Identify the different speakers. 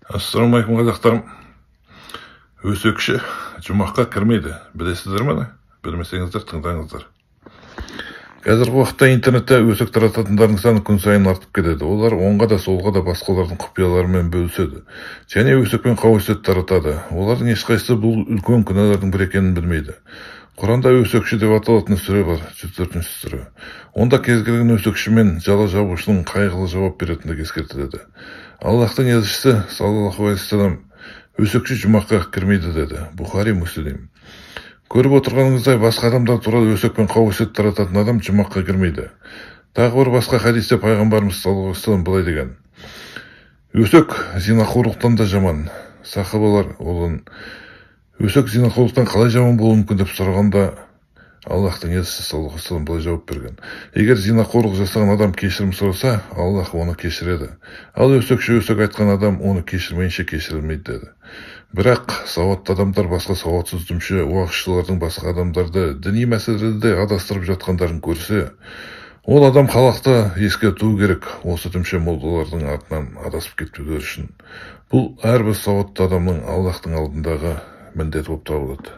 Speaker 1: Ассалаумағалейкум, қазақтарым. Өсекші жұмаққа кірмейді, білесіздер ме? Білмесеңіздер, тыңдаңыздар. Қазіргі уақытта интернетте өсек тарататындардың саны күн сайын артып келеді. Олар оңға да, солға да басқалардың құпияларымен бөліседі және өсек пен қауесет таратады. Олардың ешқайсысы бұл үлкен күнәлардың бірі екенін білмейді. Құранда өсекші деп аталатын сүре бар, 104-сүре. Онда кез келген өсекші мен жала жабушының қайғылы жауап беретіндігі ескертіледі. Аллахтың елшісі саллаллаху алейхи, өсекші жұмаққа кірмейді деді. Бұхари, Муслим. Көріп отырғаныңыздай, басқа адамдар туралы өсек пен қауесет тарататын адам жұмаққа кірмейді. Тағы бір басқа хадисте пайғамбарымыз саллаллаху алейхи былай деген: өсек зинақорлықтан да жаман. Сахабалар одан: өсек зинақорлықтан қалай жаман болуы мүмкін деп сұрағанда, Аллахтың елшісі саллаллаху алейхи былай жауап берген: егер зинақорлық жасаған адам кешірім сұраса, Аллах оны кешіреді, ал өсекші өсек айтқан адам оны кешірмейінше кешірілмейді деді. Бірақ сауатты адамдар басқа сауатсыз дүмше уағызшылардың басқа адамдарды діни мәселелерде адастырып жатқандарын көрсе, ол адам халықты ескертуі керек, осы дүмше молдалардың артынан адасып кетпеулері үшін. Бұл әрбір сауатты адамның Аллахтың алдындағы міндеті болып табылады.